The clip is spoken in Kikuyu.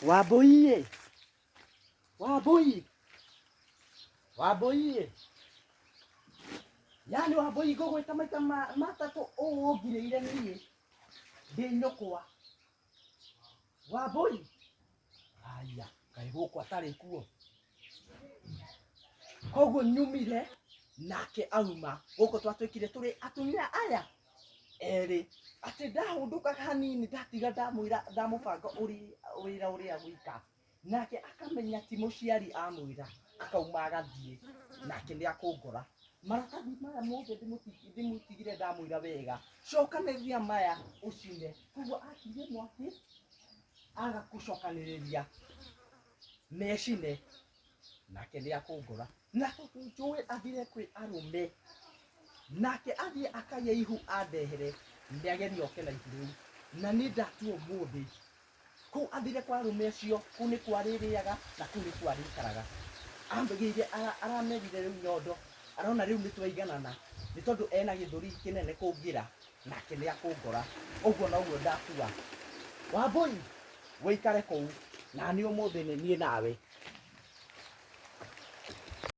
Wambũi-ĩ, Wambũi, Wambũi-ĩ, yaani Wambũi ngũgwĩta maita matatũ ũngirĩire niĩ ndĩ nyũkwa. Wambũi, haiya kaĩ gũkũ atarĩ kuo? Koguo nyumire nake auma gũkũ twatuĩkire tũrĩ atumia aya erĩ atĩ ndahũndũka hanini ndatiga ndamwĩra ndamũbanga wĩra ũrĩa gwĩka nake akamenya ti mũciari amwĩra akauma agathiĩ nake nĩ akũngora maratathi maya mothe ndĩmũtigire ndamwĩra wega cokanĩrĩria maya ũcine koguo akirie mwaki aga kũcokanĩrĩria mecine nake nĩ akũngora na tondũ njũĩ athire kwĩ arũme nake athiĩ akaiye ihu andehere nĩ ageria oke na ihu rĩu na niĩ ndatua ũmũthĩ kũu athire kwa arũme acio kũu nĩ kwa arĩrĩaga na kũu nĩ kwa arĩikaraga ambĩgĩire aramerire rĩu nyondo arona rĩu nĩ twaiganana nĩ tondũ ena gĩthũri kĩnene kũngĩra nake nĩ akũngora ũguo noguo ndatua Wambũi wĩikare kũu na niĩ ũmũthĩ nĩ niĩ nawe.